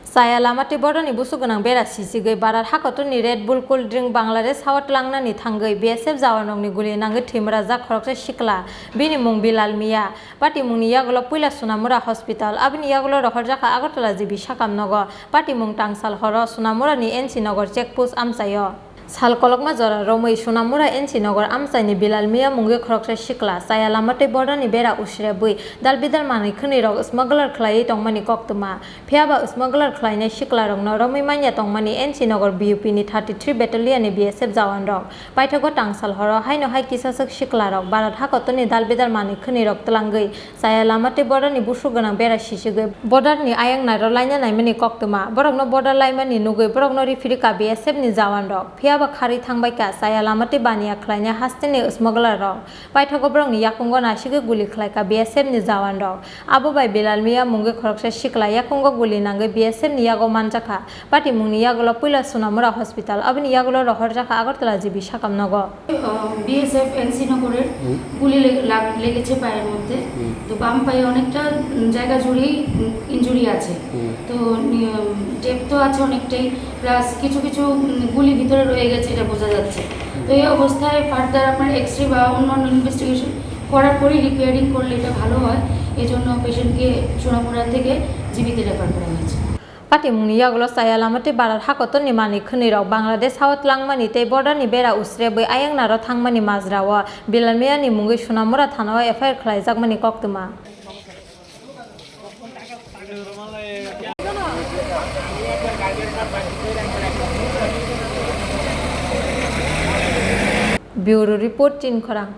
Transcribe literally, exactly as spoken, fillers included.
Chaya lama tei border ni busu gwnang bera sisigwi Bharat hakotorni Red Bull cold drink Bangladesh hao tlangnani thangwi B S F jawanrokni guli nangwi thwimrajak khoroksa sikla, bini mung Bilal Mia. Patimungni yagulo puila Sonamura Hospital, aboni yagulo rohorjakha Agartala G B sakam nogo. Patimung tangsal horo Sonamurani N C Nogor check post amchaio. Sal kolokma jora romwi Sonamura N C Nogor amchaini Bilal Mia mungwi khoroksa sikla, chaya lama tei border ni bera usrebwi dalbidal manwi khwnwi rok smuggler khlaiwi tongmani koktwma. Phiyaba smuggler khlainai siklarokno romwi manya tongmani N C Nogor B U P ni thirty three battalion ni B S F jawanrok. Paithago tangsal horo haino hai kisaswk siklarok Bharat hakotorni dalbidal manwi khwnwi rok tlangwi chaya lama tei border ni busu gwnang bera sisigwi border ni ayang nairo laina naimani koktwma. Borokno border laimani nugwi borokno riphirikha B S F ni jawanrok. Phiyaba kharwi thangbaikha chaya lama tei baniya khlainai hasteni smuggler rok. Paithago borokni yakungo nasigwi guli khlaikha B S F ni jawanrok. Abo bai Bilal Mia mungwi khoroksa sikla yakungo guli nangwi B S F ni yago manjakha. Patimungni yagulo puila Sonamura Hospital, aboni yagulo rohorjakha Agartala G B sakam nogo. আহ, BSF NC নগরের হুম। গুলি লে-, লাগ-, লেগেছে পায়ের মধ্যে। হুম। তো বাম পায়ে অনেকটা, উম, জায়গা জুড়েই, উম, ইনজুরি আছে। হুম। তো নি-, উম, ডেপ তো আছে অনেকটাই, প্লাস কিছু কিছু, উম, গুলি ভিতরে রয়ে গেছে, এটা বোঝা যাচ্ছে। হুম। তো এই অবস্থায় ফার্দার আপনার এক্সরে বা অন্যান্য ইনভেস্টিগেশন করার পরেই রিপেয়ারিং করলে এটা ভালো হয়। এই জন্য পেশেন্টকে সোনামুড়া থেকে জিবিতে রেফার করা হয়েছে। Patimungni yagulo chaya lama tei Bharat hakotorni manwi khwnwi rok Bangladesh hao tlangmani tei border ni bera usrebwi ayang nairo thangmani majrao Bilal Mia ni mungwi Sonamura thanao F I R khlaijakmani koktwma. Bureau Report, Chinkhorang.